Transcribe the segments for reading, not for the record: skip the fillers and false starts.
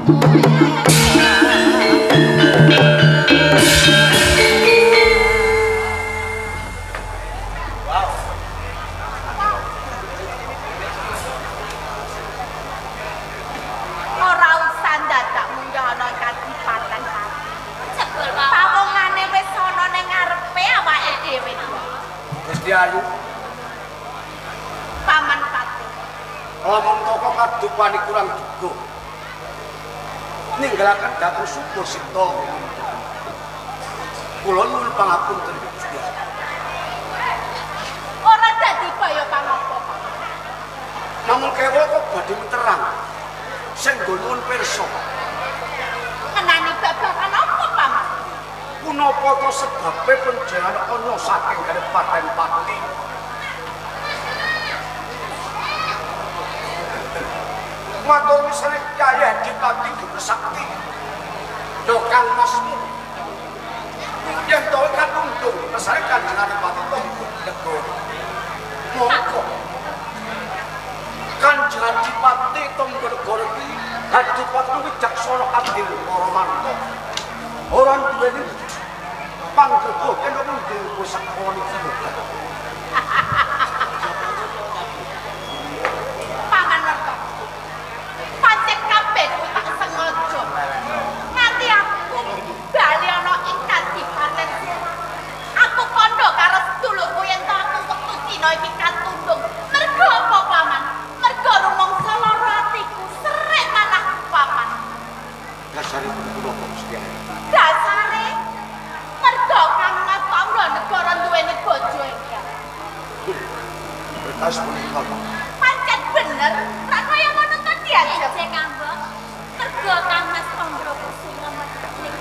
Ora usah dadak munggah ana kadipaten. Jebul wae. Pawongane wis ana ning ngarepe awake dhewe. Gusti Ayu, Paman Patih. Lamun toko kadupani kurang duga. Ninggalaken dhateng Subasita. Kula nyuwun pangapunten Gusti Ayu. Ora dadi kaya pangapa, Paman. Namung kewala kok badhe terang. Sing nggo nyuwun pirsa. Ngenani babagan apa, Paman? Punapa to sebabe panjenengan ana saking Kadipaten Pati? Matur misale Kyai Adipati Sakti. Yo Kang Masmu. Yen to katundung mesane Kanjeng Adipati Tonggo Negara. Monggo. Kanjeng Adipati Tonggo Negara iki Adipati wicaksana adil para marta. Ora duweni panggebo kena mundhung pusaka niki. Paman Werto. Pancen kabeh kuwi tak sengaja. Nganti aku bali ana ing Kadipaten Serang. Aku kandha karo sedulurku yen to aku wektu dina iki katundung. Mergo apa, Paman? Mergo rumangsa lara atiku serik manahku, Paman. Dasaripun punapa Gusti Ayu? Dasare mergo Kang Mas Tangga Negara duweni bojo enggal. Berkas punika. Pancen bener, rak kaya ngono to diajeng. Ejek Kang Mbok. Mergo Kang Mas Tondro Kusuma ning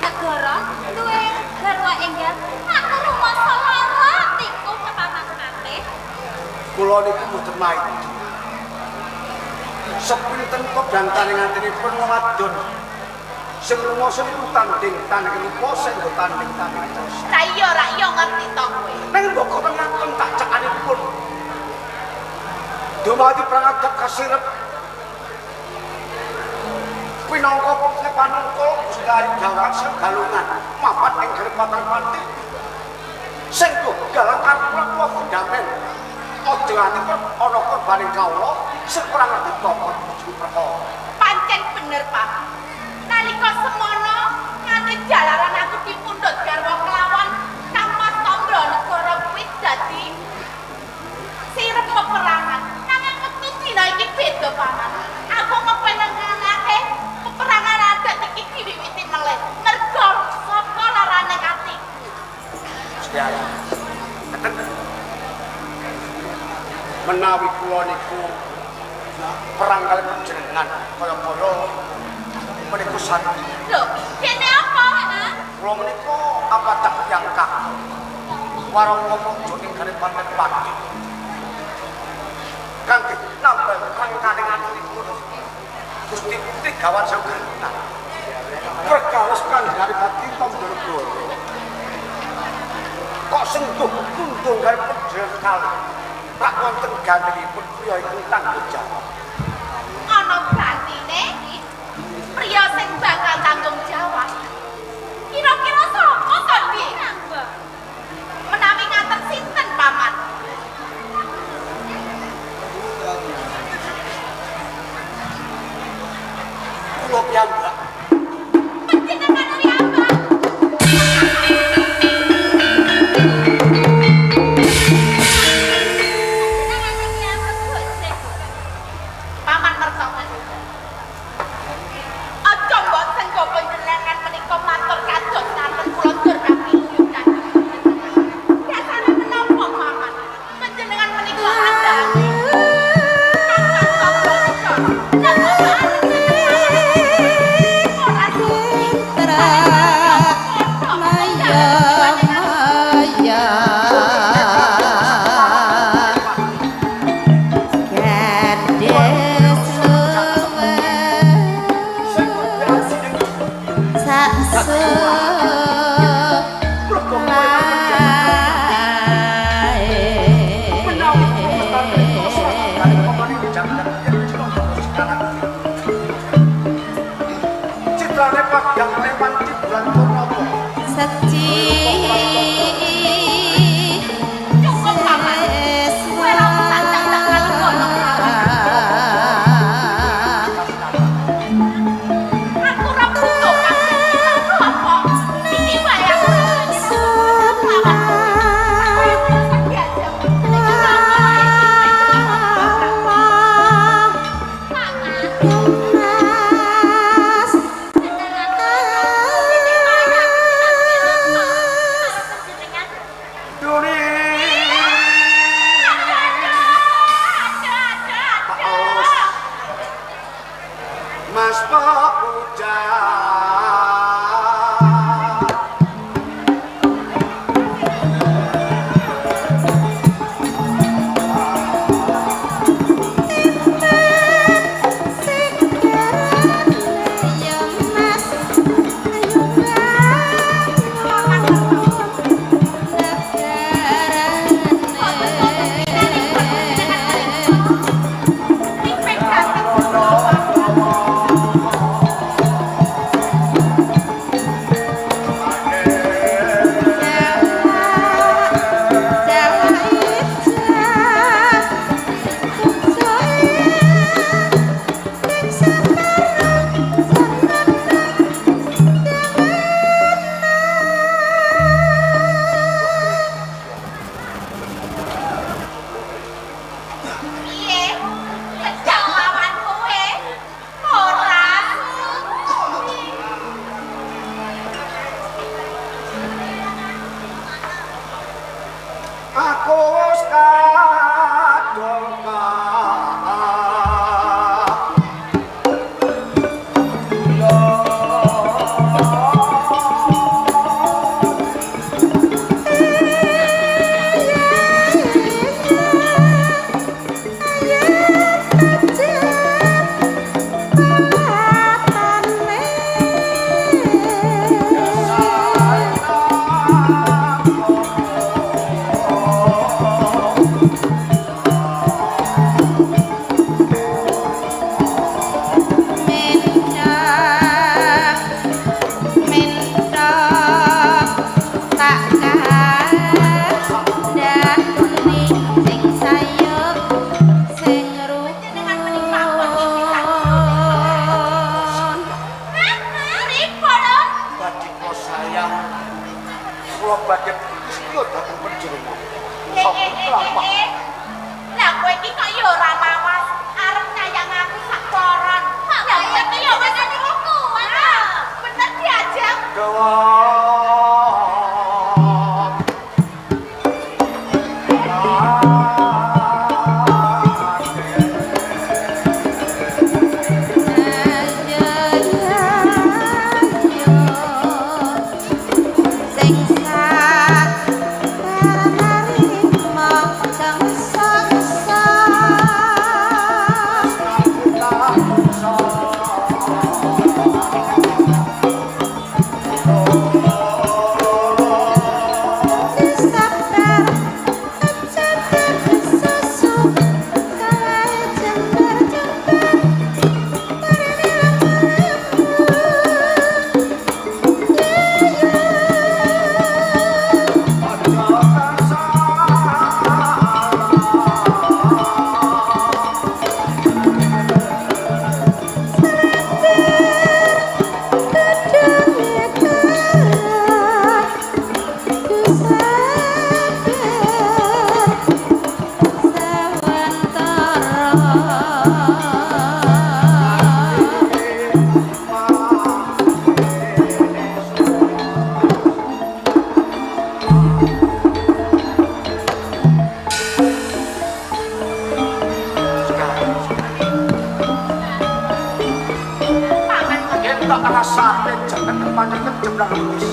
negara duwe garwa enggal. Aku rumangsa lara atiku kepaman Patih. Kula niku mboten maidhi. Sepinten kebantane ngantinipun wong wadon sing rumangsa niku tanding tanding rupa sing nggo tanding tanding jasa. Lah iya rak iya ngerti to kowe. Nanging mbok kok ngaten tak cekanipun. Dumadi prangadep kasirep. Pinangka putri panungkul Gusti Ayu Gawan Galungan mapan ing Kadipaten Pati. Sing galang karo kula gendamen. Aja nganti ana korbaning kawula sing ora ngerti bapak bojo perkara. Pancen bener, Paman. Nalika semono nganti jalaran aku dipundhut garwa kelawan Kang Mas Tandra Negara kuwi dadi sirep peperangan. Nanging wektu dina iki beda, Paman. Aku kepenenganake peperangan adat iki diwiwiti melih. Mergo saka larane atiku. Gusti Ayu. Ngeten. Menawi kula niku perang kali panjenengan kaya-kaya menika sandi. Lho, kene apa? Kula menika apa tak yangka. Warangka praja ing Kadipaten Pati. Kangge nambah kangkane aturipun Gusti Putri Gawan Sewu. Perkawis Kanjeng Adipati Tandra. Kok sentuh kundung kali panjenengan kalih. Rak wonten gandhenipun priya ingkang tanggung jawab. Ana gantine priya sing bakal tanggung jawab. Kira-kira sapa to, Dik? Menawi ngaten sinten, Paman? Kula piyambak. Panjenengan piyambak. Paman Merto. Aja mbok senggo panjenengan menika matur kados ngaten kula tur kapiyutan. Dasare menapa, Paman? Panjenengan menika andhani. Kang Mas Tandra Negara. Lah kok Padang lewan di bulan purnama. Seci Cukup paman. Kowe ora usah tak kalenggono kelawan. Aku ora butuh kabeh apa. Iki wae aku lawan. Aku yo diajak. Mas Duri. Mas Pemuda. Piye? Kejang lawan kowe. Ora suci. Aku wis kadung Jenengan menika Pripun lho? Badhe kula sayang. Kula badhe setia dhateng panjenengan. Eh, eh, eh, eh, eh. Lah kowe iki kok ya ora mawas arep nyayang aku sak koron. Lah kowe iki ya wis kuat. Bener diajak. Gawa. Paman kok Yen tak rasane jeneng panjenengan jemlang lurus.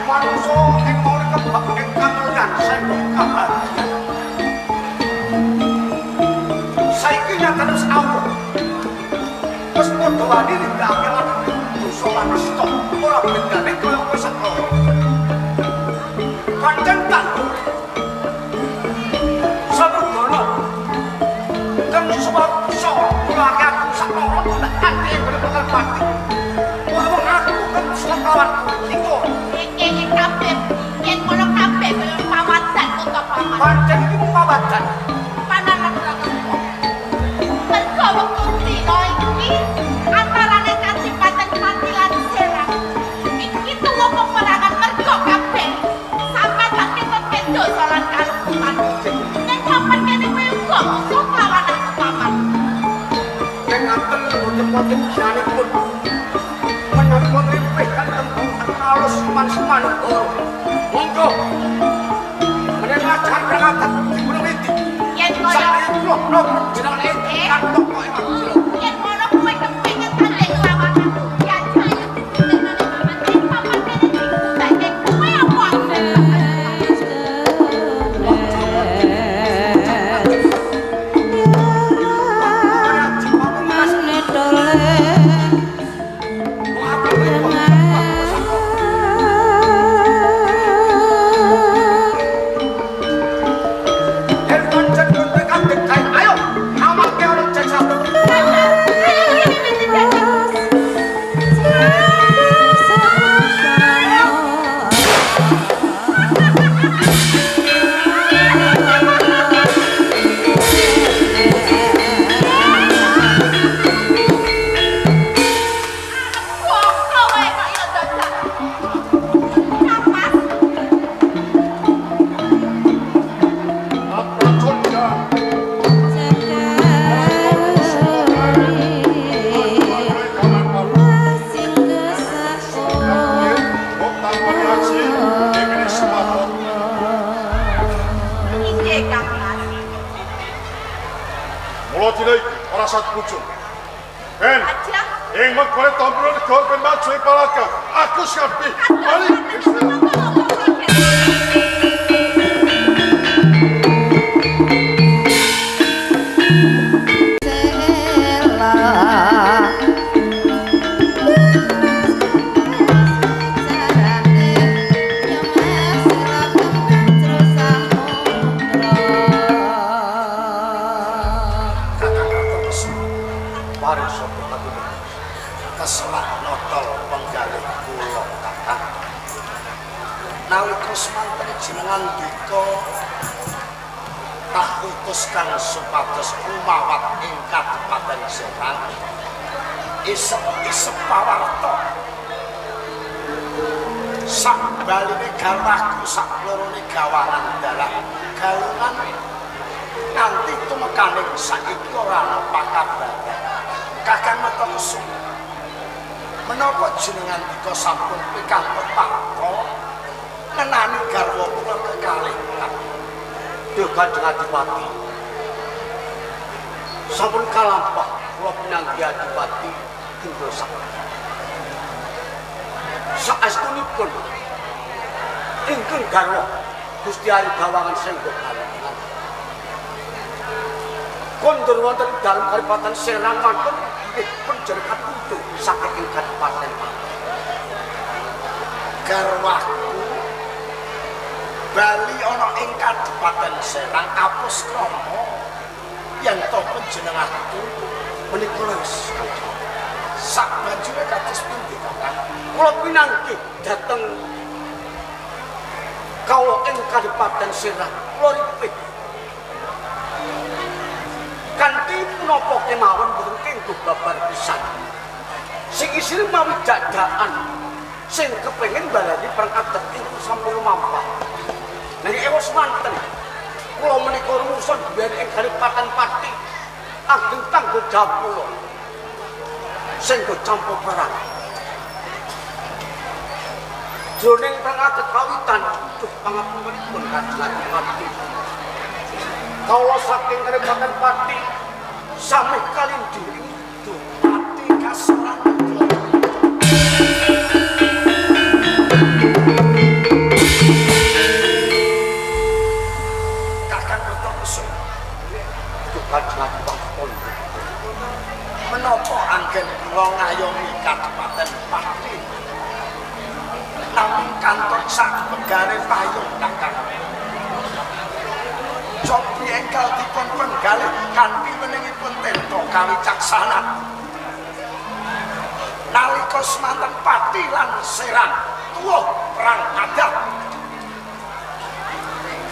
Manungsa ing maune kebak ing kamulyan saiki kabahagian. Saiki nyatane wis awuh. Wis padha wani nindakake lan dosa lan nista ora bendane kaya kowe sakloron. Pancen tangguh. Samudana kang suwaksa Paman. Pancen iki mung pawadan. Paman Mergo wektu dina iki antarane Kadipaten Pati lan Serang iki tuwa peperangan mergo kabeh sampe tak ketut dosa lan kaluputan. Ning papan kene kowe uga musuh lawan aku Paman. Nek ngaten mboten wonten gunanipun. Menapa ngripih kan tembung alus man-semanunggal. Monggo. Menawi ajar prangadat dipun witi. Yen kaya Sakniki kula napa jenengan ingkang tokoh ing Madura. Yen ngono kowe kepengin tanding lawan aku. Ya ayo ditenane Paman. Ning papan kene dibuktekke kowe apa aku? Ayo, awake ana jasa. Bongko wae kok ya dadak. Kapas. Inggih Kang Mas. Mula dina iki ora sat pucung. Ben, Aja. ing megore Tombro negara ben maju ing Palaka. Aku Skarpi. Bali. Kakang Kartokusuma paring sapa katutur keselak notol penggalih kula kakang. Nalika semanten jenengan dika tak utus kang supados kumawat ing Kadipaten Serang isep-isep pawarta sak baline garwaku sak lorone gawanan dalah galungan nganti tumekaning saiki ora ana pakabaran. Kakang Mertokusuma, menapa jenengan dika sampun pikantuk parta ngenani garwa kula kekalih? Duh Kanjeng Adipati, sampun kalampah kula pinanggih Adipati Indra Sakti. Saestunipun ingkang garwa Gusti Ari Gawangan Senggo Galungan kondur wonten dalem Kadipaten Serang mantun nggih penjer kapitu saking ing Kadipaten Pati. Garwaku bali ana ing Kadipaten Serang apus krama yen to panjenenganku menika leres. Sak banjure kados pundi Kakang? Kula pinanggih dhateng kawula ing Kadipaten Serang kula ripih kanthi punapa kemawon boten kenggo babar pisan. Sing isine mawi dadakan sing kepengin balani perang adat ingkang sampun lumampah. Nanging ewa semanten kula menika rumusan duweni ing Kadipaten Pati ageng tanggung jawab kula sing campo perang. Jroning perang adat kawitan duh pangapuntenipun Kanjeng Adipati. Kawula saking Kadipaten Pati sami kalindih ing Pati kasoran. Kakang Kertokusuma, duh Kanjeng Adipati, menapa anggen kula ngayomi Kadipaten Pati namung kantor sak begare payung Kakang? Cobi enggal dipun penggalih kanthi weningipun tento kawicaksanan. Nalika semanten Pati lan Serang tuwuh perang adat.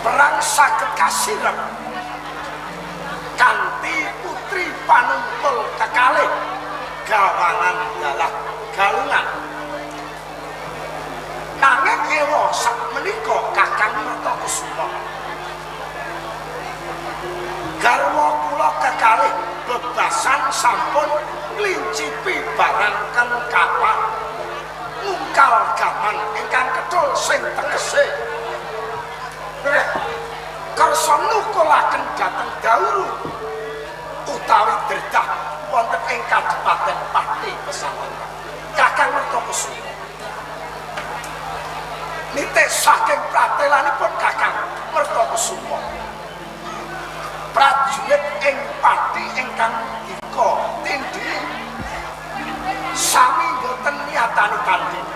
Perang saged kasirep kanthi putri panungkul kekalih gawangan dalah galungan. Nanging ewa sakmenika Kakang Mertokusuma, garwa kula kekalih bebasan sampun nglincipi barang kang kathah ngungkal gaman ingkang ketul sing tegese kersa nukulaken dhateng Dauru utawi dredah wonten ing Kadipaten Pati Pesangon. Kakang Mertokusuma nitik saking pratelanipun Kakang Mertokusuma, prajurit ing Pati ingkang dika tindhi sami boten niatani tanding.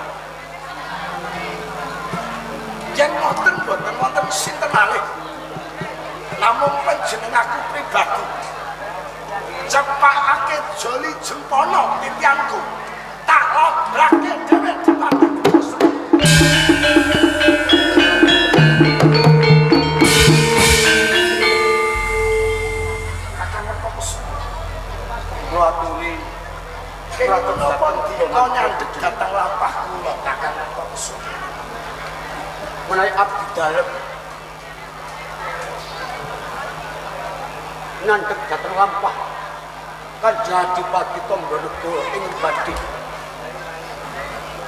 Yen ngoten boten wonten sinten malih namung panjenengaku pribadi. Cepakake joli jempono titianku, tak lobrake dhewe dipati. Kakang Mertokusuma, Kula aturi menapa dina nyandhek dhateng lampah kula Kakang Mertokusuma? Menawi abdi dalem nyandhek dhateng lampah Kanjeng Adipati Tombonegoro ing badhe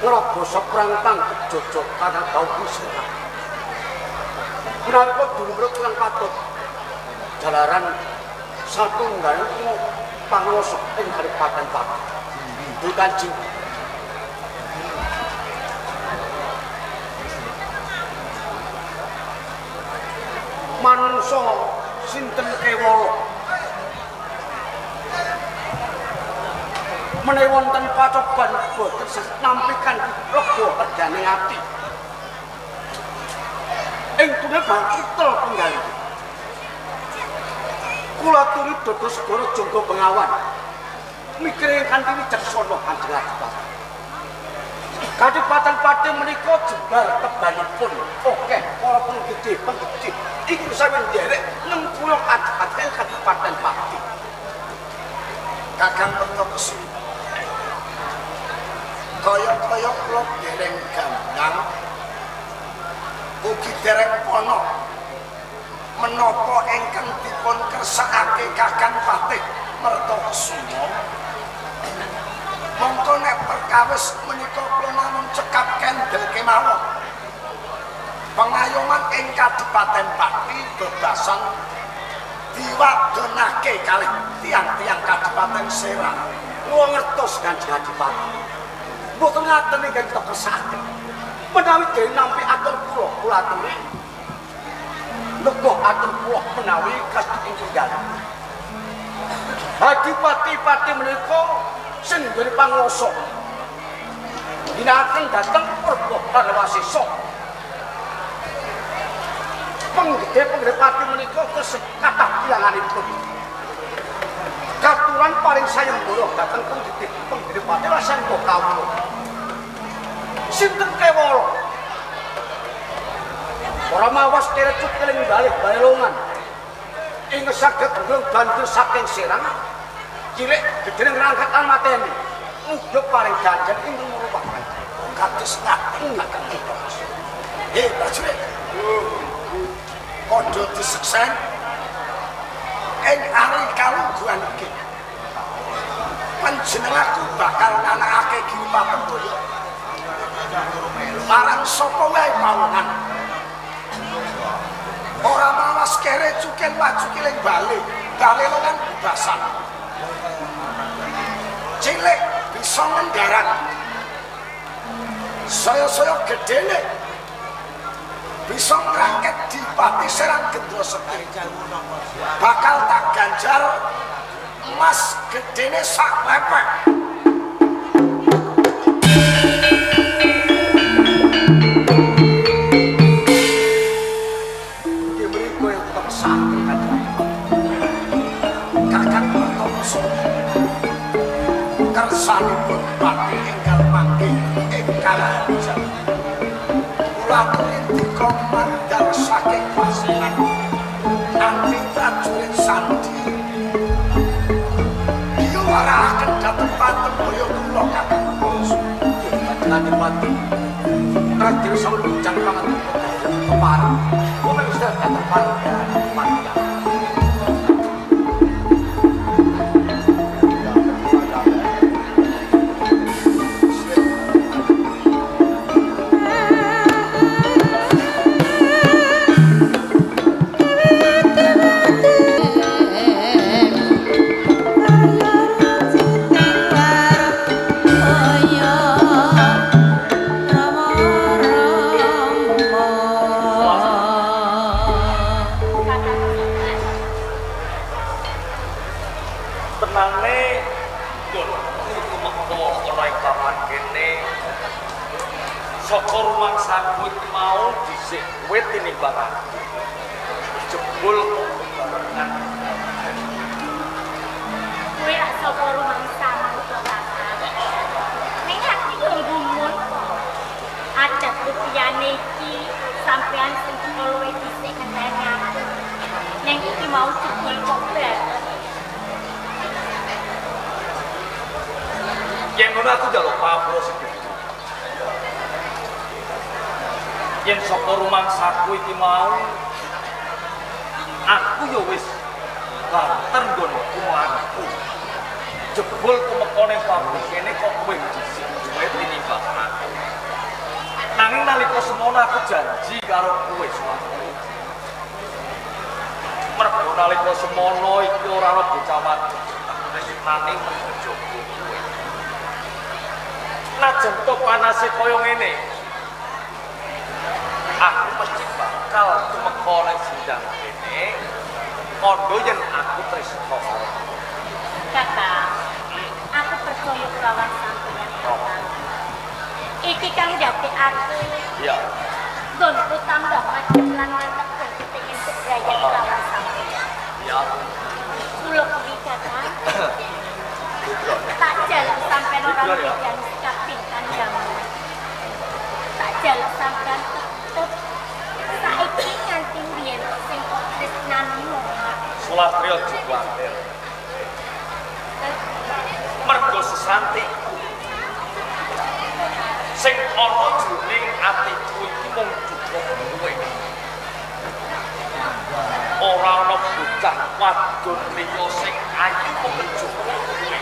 ngrabasa perang tangkep Jojo karena dawuh Serang. Menawi dulur kurang patut jalaran satunggalipun panguwasa ing Kadipaten Pati. Duh Kanjeng, manungsa sinten kewala menawi wonten pacoban boten nampikan lega regane ati ing tune bangkitel penggalih. Kula turi dodo segara jangga bengawan mikire kanthi wicaksana Kanjeng Adipati. Kadipaten Pati menika jembar tebanipun akeh para penggede penggede iku sami nderek nengkula kadipaten Kadipaten Pati. Kakang Mertokusuma, kaya-kaya kula dereng gandang ugi dereng pana menapa ingkang dipun kersakake Kakang Patih Mertokusuma. Mongko nek perkawis menika kula namung cekap kendel kemawon. Pengayoman ing Kadipaten Pati bebasan diwadonake kalih tiang-tiang Kadipaten Serang. Kula ngertos Kanjeng Adipati. Mboten ngaten ingkang kita kersakaken. Menawi dene nampi atur kula, kula aturi lega atur kula menawi kasih ing dalem. Adipati-pati menika sing nggone panguwasa ginakaken dhateng Purba Wasesa. Penggede-penggede pati menika tesih kathah bilanganipun. Katuran paring sayembara dhateng penggede-penggede pati lasangga kawula. Sinten kewala? Ora mawas kere cukeling balih balongan. Ing saged nglung bantu saking Serang cilik gedene ngrangkat lan mateni. Muga paring ganjar ing rumah. Kados ngaten Kakang Mertokusuma. Hei prajurit, padha diseksen ing ari kalungguhan iki. Panjenengaku bakal nganakake Giri Patemboyo marang sapa wae pawongan. Ora mawas kere cukel wacukiling bale, bale longan bebasan. Cilik bisa ngendaran, saya-saya gedene bisa ngrangket Dipati Serang Gendrosekti. Bakal tak ganjar emas gedene sak lepek. Nggih mriku yang kita kersakaken Kanjeng. Kakang Mertokusuma, kersanipun Pati enggal manggih ing Karajan. Kula aturi Pangandika mandar saking pasinan anti prajurit sandi diwarahaken dhateng Patemboyo kula Kakang Bos. Kanjeng Adipati Raden sampun bujang pangandika kepareng. Kula wis dhateng Patemboyo. Tenane nggonku tumeka ana ing papan kene saka rumangsaku iki mau dhisik kowe tinimbang aku. Jebul kok bebarengan. Kowe rak saka rumangsamu to, Kakang. Ning aku yo gumun kok. Adat liyane iki sampean sing luwih dhisik ngenteni aku. Ning iki mau jebul kok bareng. Yen ngono aku njaluk papura sing gedhe. Yen saka rumangsaku iki mau aku ya wis banter nggonku mlaku. Jebul tumeka ning pabrik kene kok kowe dhisik kowe tinimbang aku. Nanging nalika semono aku janji karo kowe Suwastri. Mergo nalika semono iki ora ana bocah wadon tak tresnani mung kejaba kowe. Najan to panase kaya ngene, aku mesti bakal tumeka ning sindang kene kandha yen aku tresna karo kowe. Kakang, aku percaya kelawan sampeyan, Kakang. Iki kang ndadekake Iya. Nggonku tambah madhep lan mantep kepengin bebrayan kelawan sampeyan. Iya. Kula kuwi Kakang. Tak jaluk sampeyan ora mbedani sikap kandhamu. Tak jaluk sampeyan tetep saiki nganti mbiyen sing kok tresnani wong aku. Sulastri aja kuwatir. Mergo sesantiku sing ana jroning atiku iki mung cukup kowe. Ora ana bocah wadon liya sing ayu kok kejaba kowe.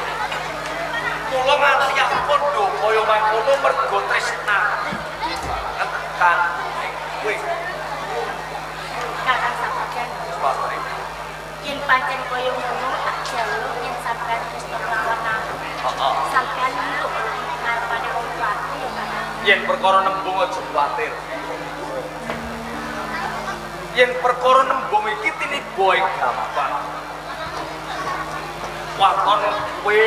Mula nganti aku kandha kaya mangkono mergo tresnaku gedhe banget kanggo kowe. Kakang Saparjan, Sulastri. Yen pancen kaya ngono tak jaluk yen sampeyan tresna kelawan aku. Heeh. Sampeyan nunduk ngarepane wong tuaku ya Kakang. Yen perkara nembung aja kuwatir. Yen perkara nembung iki tiniba ing gampang. Waton kowe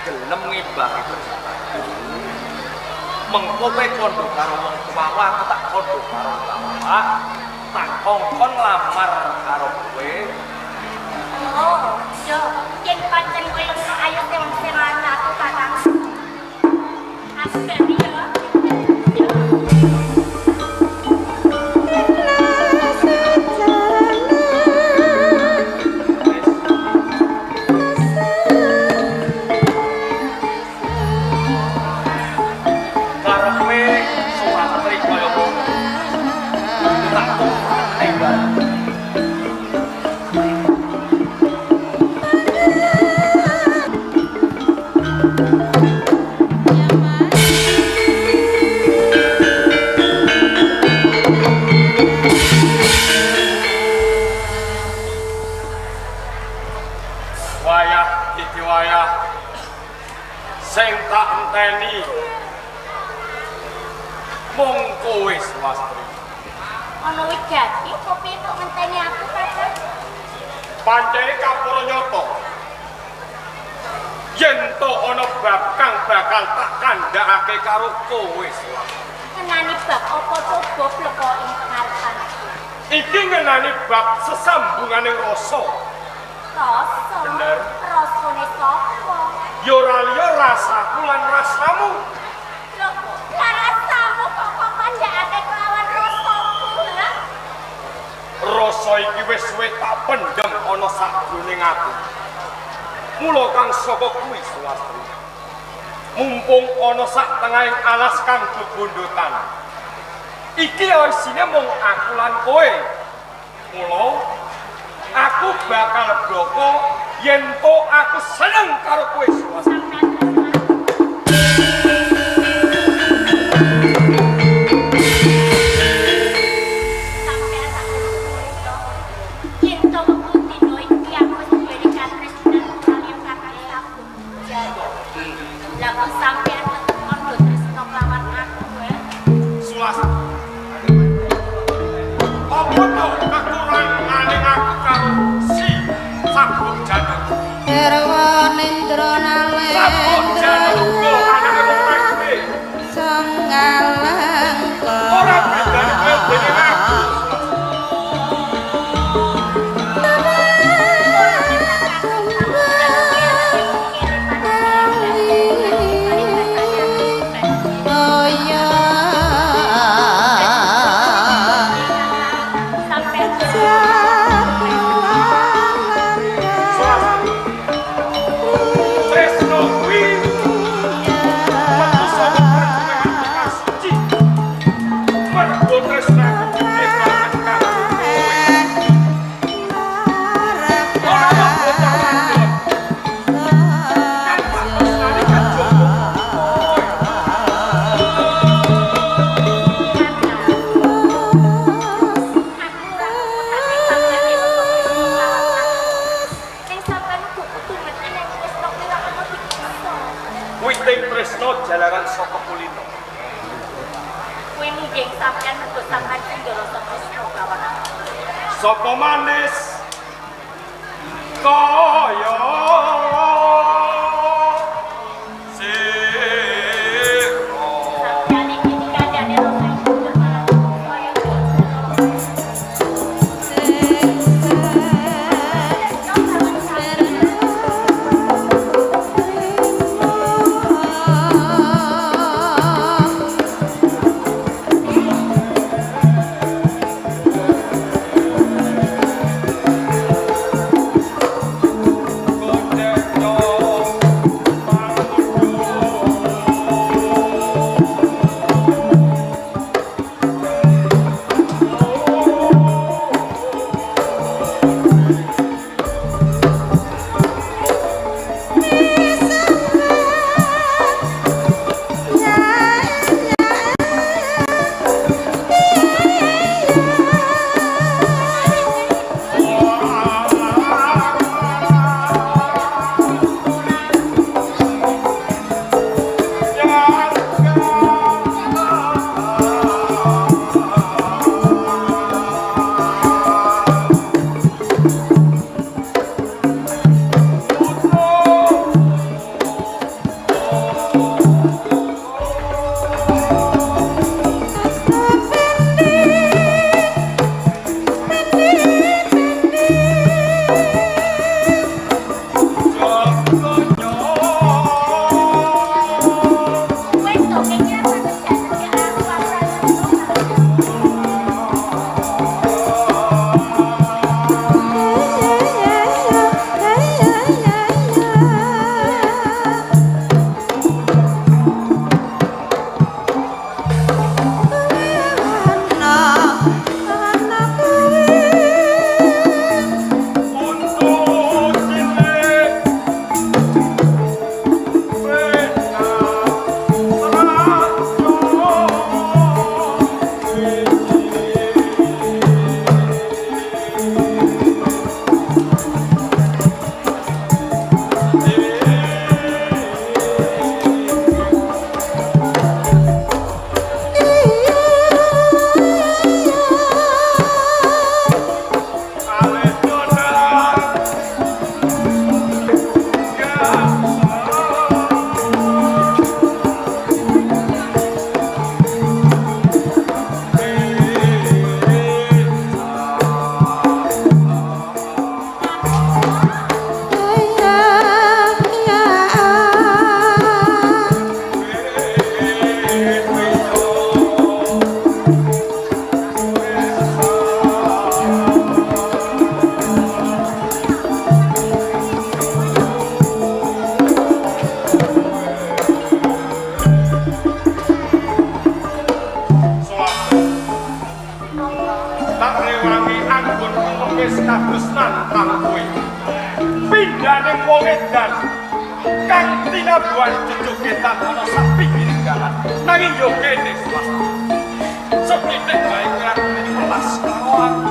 gelem ngimbangi tresnaku. Mengko kowe kandha karo wong tuaku, aku tak kandha karo bapak, tak kongkon lamar karo kowe. Oh, yo, yen pancen kaya ngono ayo sewang-sewangan aku Kakang. Aku bali ya. Karepe Sulastri kaya ngono. Tak turune bareng. Wayah iki wayah sing tak enteni mung kowe Sulastri. Ana wigati opo piye kok ngenteni aku Kakang? Pancene kapura nyata. Yen to ana bab kang bakal tak kandhakake karo kowe Sulastri. Ngenani bab apa to goblok kok ing ngarepanku? Iki ngenani bab sesambungane rasa. Rasa. Bener. Rasane sapa? Ya ora liya rasaku lan rasamu. Lho, lah rasamu kok kok kandhakake kelawan rasaku? Rasa iki wis suwe tak pendem ana sakjroning aku. Mula kang saka kuwi Sulastri. Mumpung ana sak tengahing alas kang bebondotan. Iki isine mung aku lan kowe. Mula aku bakal bloko yen to aku seneng karo kowe Sulastri. Sapa manis kaya Pindhaning wong edan kang tinabuhan jejuke tan ana sapinggiring dalan. Nanging yo kene swasta. Sethithik bae kowe arep welas karo aku.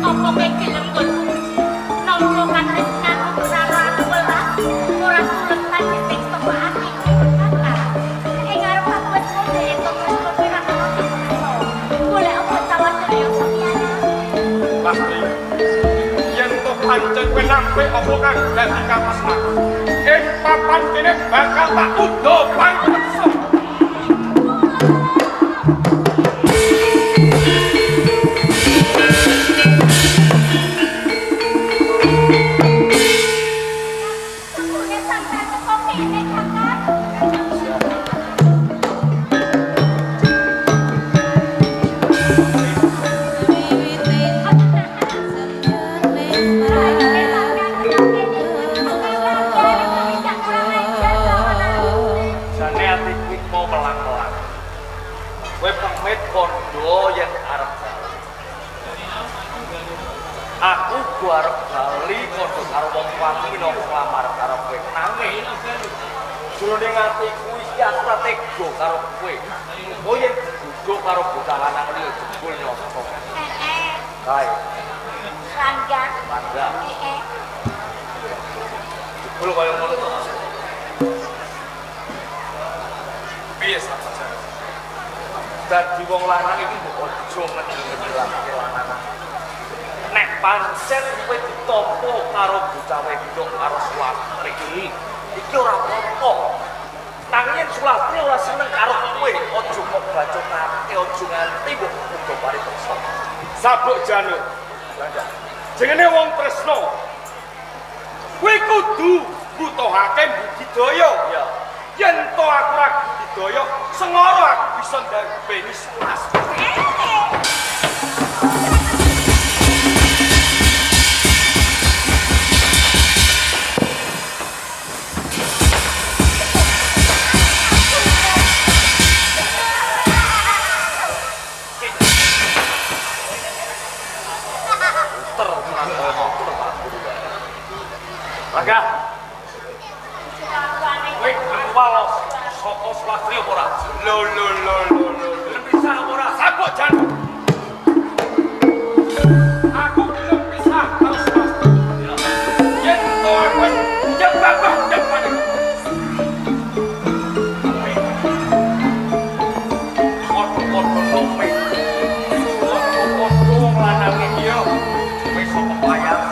Apa kowe gelem nggonku nampa katresnanmu karo aku welas ora tulus lan dhisik saka atiku Kakang. Ing ngarep aku wis ngombe yen to tresno kowe ora kena dipeksa. Golek apa cawat kaya sampeyan? Lastri, yen to pancen kowe nampik apa kang dadi katresnan. Ing papan kene bakal tak udha pangreksa. Jebule sampeyan teko kene Kakang. Jane ati kuwi mau melang-melang. Kowe pamit kandha yen arep bali. Aku go arep bali kandha karo wong tuaku minangka nglamar karo kowe. Nanging jroning atiku iki aku ora tega karo kowe. Engko yen digodho karo bocah lanang liya jebul nyata. Kae, Rangga. Rangga. Jebul kaya ngono to. Piye saja. Dadi wong lanang iki mbok aja ngedel-ngedelake lanangan. Nek pancen kowe ditampa karo bocah wedok karo Sulastri, iki ora apa-apa. Nanging yen Sulastri ora seneng karo kowe, aja kok bacokake, aja nganti mbok uga paripeksa. Sabuk janur. Jenenge wong tresna. Kowe kudu mbutuhake budidaya. Ya. Yen to aku ora budidaya, sengara aku bisa ndarbeni Sulastri. Rangga, kowe keluar saka Sulastri apa ora? Lho lho lho lho lho. Gelem pisah apa ora? Sabuk janur. Aku gelem pisah karo Sulastri. Yen to aku wis nyebabah depane. Padha-padha nome. Padha-padha wong lanange iya. Kowe saka payah.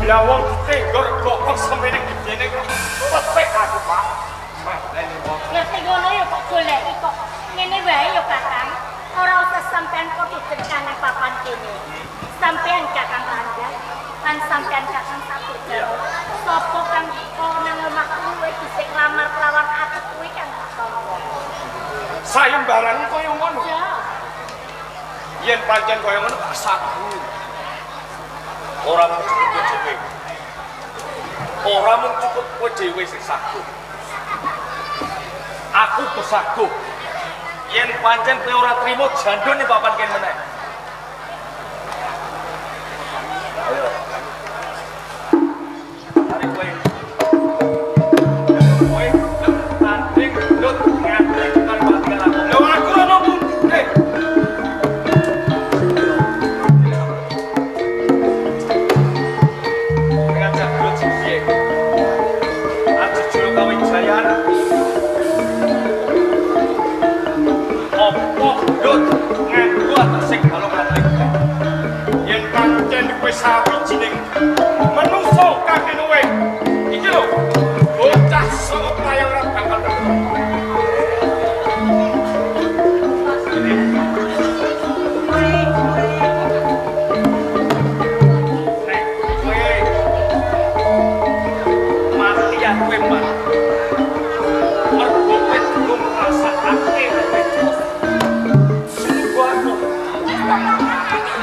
Lah wong tenggor gokong semene gedene kok petik aku, Pak. Mateni wong. Ngerti ngono ya kok goleki kok. Ngene wae ya Kakang. Ora usah sampean padha tekan nang papan kene. Sampean Kakang Rangga lan sampean Kakang Sabuk Jarwo. Sapa kang teko nang omahku luwih dhisik nglamar kelawan aku kuwi kang ditampa. Sayembaran kaya ngono. Ya. Yen pancen kaya ngono tak sagu. Ora mung cukup kowe dhewe. Ora mung cukup kowe dhewe sing sagu. Aku besaguh. Yen pancen kowe ora trimo jandone papan kene meneh. Ayo. Tarik kowe. Kowe tanding ndut nganti karo mati aku. Lho aku ora mundure. Ngajak gelut sing piye? Aji juru kawijayan. Apa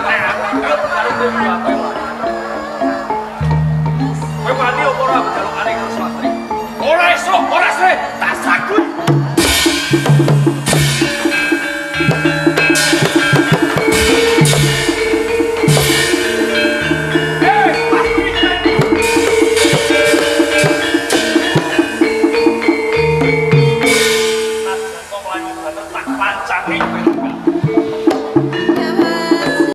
Nek aku karo kowe.